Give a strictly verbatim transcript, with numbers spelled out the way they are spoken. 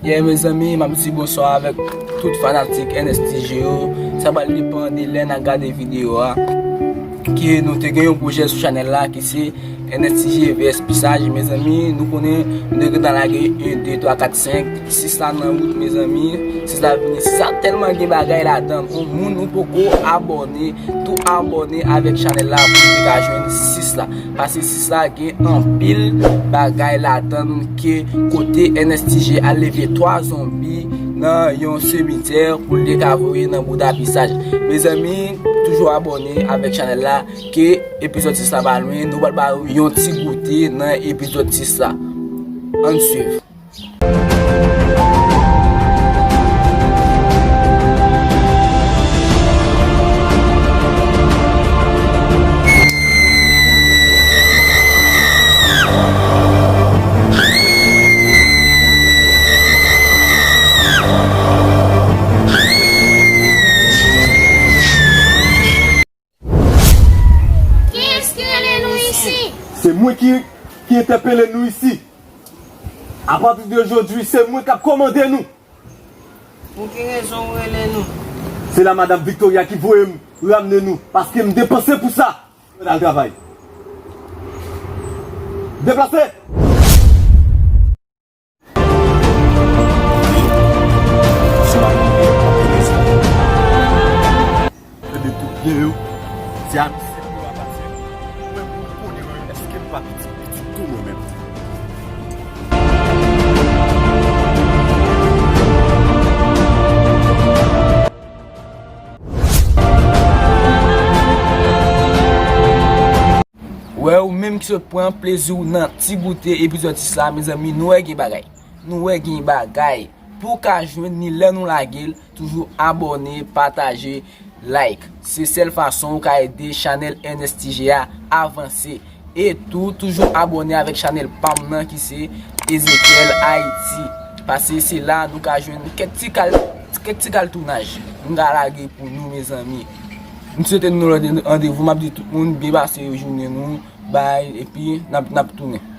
Yeah, mezanmi, m ap di bonswa avèk tout fanatik N S T G yo. Sa pral depann de lè n a gade videyo a. Ke nou te gen yon pwojè sou chanèl la ki se N S T G vs Pisaj. Mezanmi, nou konnen nou te gentan lage en, de, twa, kat, senk, sis la nan wout, mezanmi. Sis la vini. Sis la tèlman gen bagay ladan l. Yon moun ou poko abòne, tou abòne avèk chanèl la pou nou ka jwenn sis la. Pase sis la gen anpil bagay ladan l ke kote N S T G al leve twa zonbi nan yon simityè pou l te ka voye nan bouda Pisaj. Mezanmi, toujou abòne avèk chanèl la ke epizòd sis la pa lwen, nou pral ba ou yon ti goute nan epizòd sis la. Ann swiv. Kiyès ki rele nou isi? Se mwen ki, ki entèpele nou isi. Apati de jodi, se mwen k ap kòmande nou. Pou ki rezon w rele nou? Se la Madanm Victoria ki voye m ramne nou, paske m depanse pou sa. Mwen al travay. Deplase! Tande tout byen yo. Se a misye pou yo apatyen. Ou menm pou w konnen mwen, èske m pa pitit, pitit tou mwen menm? Wè, ou menm ki sot pran plezi w nan ti goute epizòd sis la, mezanmi, nou wè gen bagay. Nou wè gen bagay. Pou w ka jwenn ni lè nou lage l, toujou abòne, pataje, like. Se sèl fason ou ka ede chanèl N S T G a avanse. E tou, toujou abòne avèk chanèl pa m nan ki se Ezekiel Haiti. Pase se la nou ka jwenn kèk ti kal, kèk ti kal tounaj. Nou ka lage pou nou, mezanmi. M swete nou randevou, m ap di tout moun byen pase jounen nou, bay, epi n ap, n ap tounen.